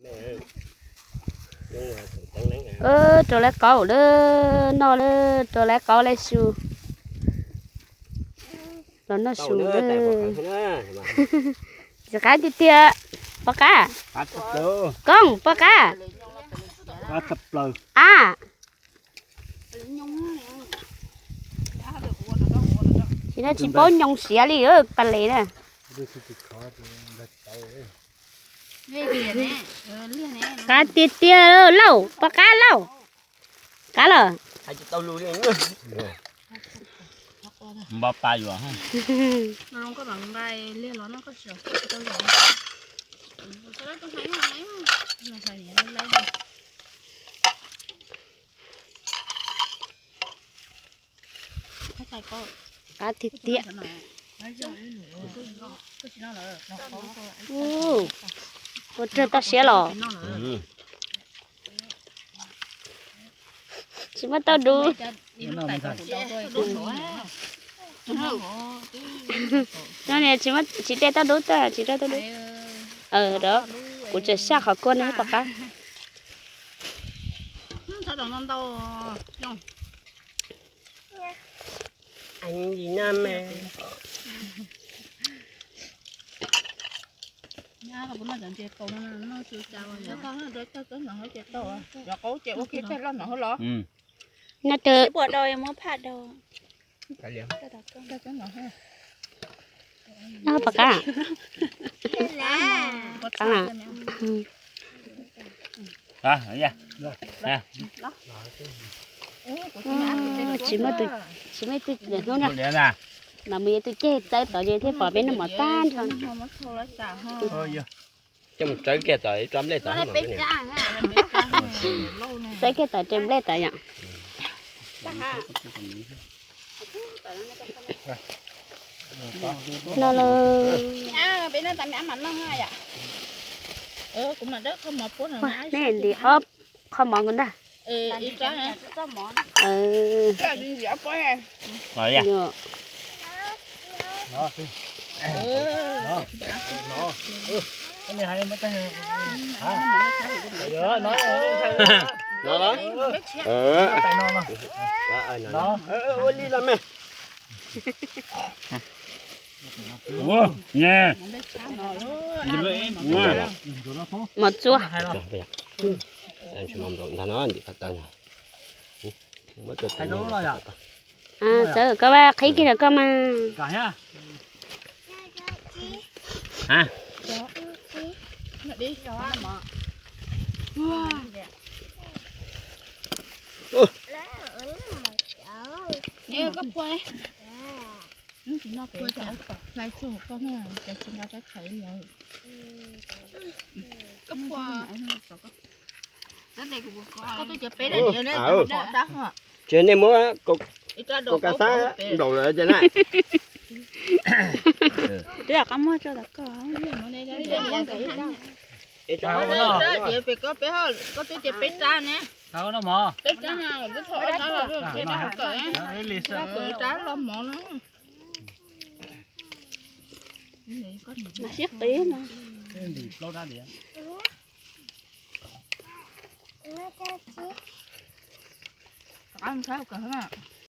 Rau lawv qaub lawm, noj lawm, rau lawv qaub lawm su. Los noj su lawm. Txiv qab tiag tiag, poj qab. Koob, poj qab. A, tsis no tsis paub nyoos siav li, paj les na. Qab tiag tiag lauj, poj qab lauj. Qab los. Npau pa yuav. Qab tiag tiag. Ua rag toj siab los. Tsis muaj tauj dub. No niam tsis muaj, tsis de tauj dub tag, tsis rau tauj dub. Kuv tseem saj qhov kua no pom qab. No twb no pom qab. Tsis muaj tus, tsis muaj tus hnub no mas mus yuav tus ceg txawb tod ces thiaj pom peb noj mov tag nrho. Coj mus txawb kiag tod tso nplej tod. Txawb kiag tod tso nplej tod yom. No los. Nej ntim ob qho mov nkaus ntag. Ua li los me. Mov txua. Txawm koj vaj qhib kiag rau koj mas. Ces nej muab kaus kab xab nplaum lawm ces na. Twb yog qab muag tso tom koj. Koj twb ces peb rab ne. Peb rab, peb rab los mov no. Siab qis mas.